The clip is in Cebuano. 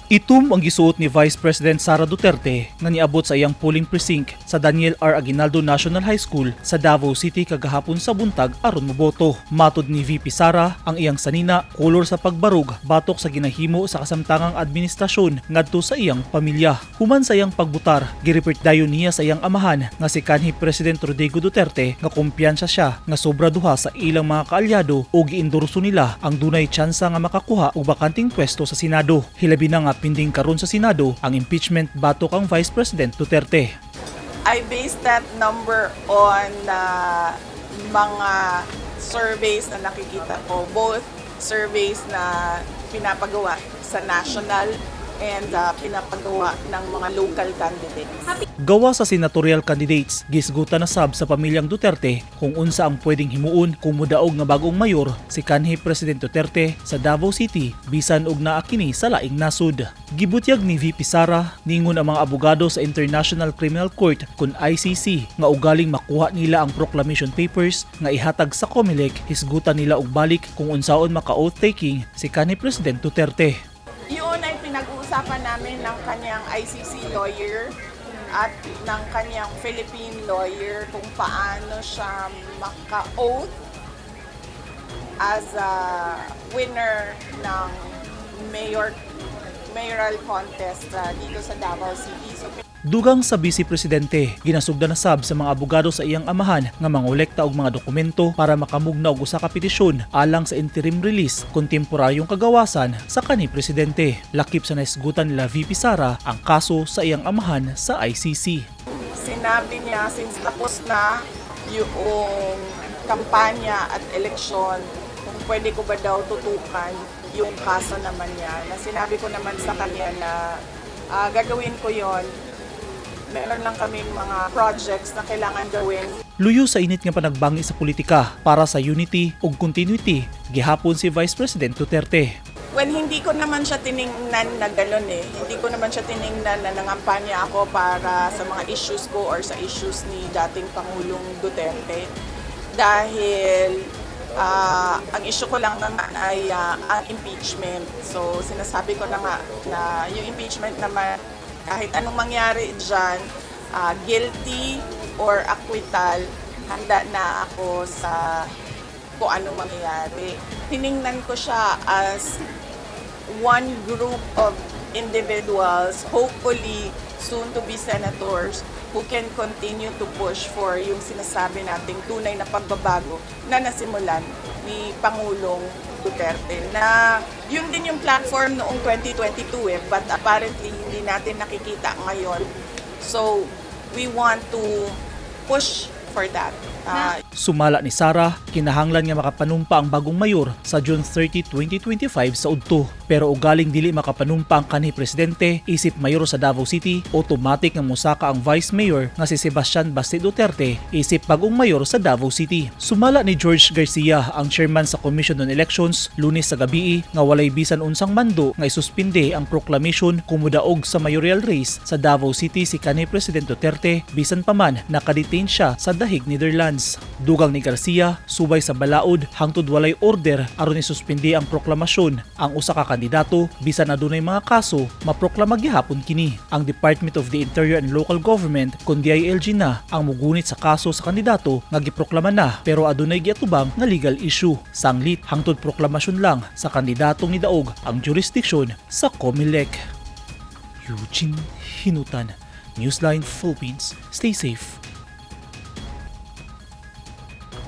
Itum ang gisuot ni Vice President Sara Duterte nga niabot sa iyang polling precinct sa Daniel R. Aguinaldo National High School sa Davao City kagahapon sa buntag aron moboto. Matod ni VP Sara, ang iyang sanina kolor sa pagbarog batok sa ginahimo sa kasamtangang administrasyon ngadto sa iyang pamilya. Human sa iyang pagbutar, gireport dayon niya sa iyang amahan nga si kanhi President Rodrigo Duterte nga kumpiyansa siya nga sobra duha sa ilang mga kaalyado o giendorso nila ang dunay tsansa nga makakuha og bakanteng pwesto sa Senado. Hilabi na nga pending karon sa Senado ang impeachment batok kang Vice President Duterte. I base that number on mga surveys na nakikita ko, both surveys na pinapagawa sa national and pinapagawa ng mga local candidates. Gawa sa senatorial candidates, gihisgutan na sab sa pamilyang Duterte kung unsa ang pwedeng himuon kung mudaog nga bagong mayor si kanhi President Duterte sa Davao City bisan og naa kini sa laing nasod. Gibutyag ni VP Sara, ningon ang mga abogado sa International Criminal Court kon ICC nga ugaling makuha nila ang proclamation papers nga ihatag sa COMELEC, hisgutan nila og balik kung unsaon maka oath taking si kanhi President Duterte. Yun ay pinag-uusapan namin ng kanyang ICC lawyer at ng kanyang Philippine lawyer kung paano siya maka-oath as a winner ng mayoral contest dito sa Davao City. So Dugang sa Vice Presidente, ginasugdan na sab sa mga abogado sa iyang amahan nga mangolekta og mga dokumento para makamugna og usa ka petisyon alang sa interim release kon temporaryong kagawasan sa kanhi presidente. Lakip sa nahisgutan nila VP Sara ang kaso sa iyang amahan sa ICC. Sinabi niya, since tapos na yung kampanya at eleksyon, kung pwede ko ba daw tutukan yung kaso naman niya. Na sinabi ko naman sa kanya na gagawin ko yon. Meron lang kaming mga projects na kailangan gawin. Luyo sa init nga panagbangi sa politika para sa unity ug continuity, gihapon si Vice President Duterte. Well, hindi ko naman siya tiningnan na gano'n eh. Hindi ko naman siya tiningnan na nangampanya ako para sa mga issues ko or sa issues ni dating Pangulong Duterte. Dahil ang issue ko lang naman ay ang impeachment. So, sinasabi ko na nga na yung impeachment naman, kahit anong mangyari dyan, guilty or acquittal, handa na ako sa kung anong mangyayari. Tiningnan ko siya as one group of individuals, hopefully soon to be senators, who can continue to push for yung sinasabi nating tunay na pagbabago na nasimulan ni Pangulong Duterte. Na yun din yung platform noong 2022 eh, but apparently hindi natin nakikita ngayon. So, we want to push for that. Sumala ni Sara, kinahanglan nga makapanumpa ang bagong mayor sa June 30, 2025 sa udto. Pero ugaling dili makapanumpa ang kanhi presidente isip mayor sa Davao City, automatic nga mosaka ang vice mayor nga si Sebastian Baste Duterte isip bagong mayor sa Davao City. Sumala ni George Garcia, ang chairman sa Commission on Elections, Lunes sa gabii nga walay bisan unsang mando nga isuspinde ang proclamation kung mudaog sa mayoral race sa Davao City si kanhi President Duterte bisan pa man nakadetain siya sa The Hague, Netherlands. Dugang ni Garcia, subay sa balaod, hangtod walay order aron isuspindi ang proklamasyon, ang usa ka kandidato bisan adunay mga kaso, maproklama gihapon kini. Ang Department of the Interior and Local Government kon DILG na ang mugunit sa kaso sa kandidato nga giproklama na pero adunay giatubang nga legal issue. Sanglit hangtod proklamasyon lang sa kandidatong nidaog ang jurisdiction sa COMELEC. Eugene Hinutan, Newsline Philippines. Stay safe.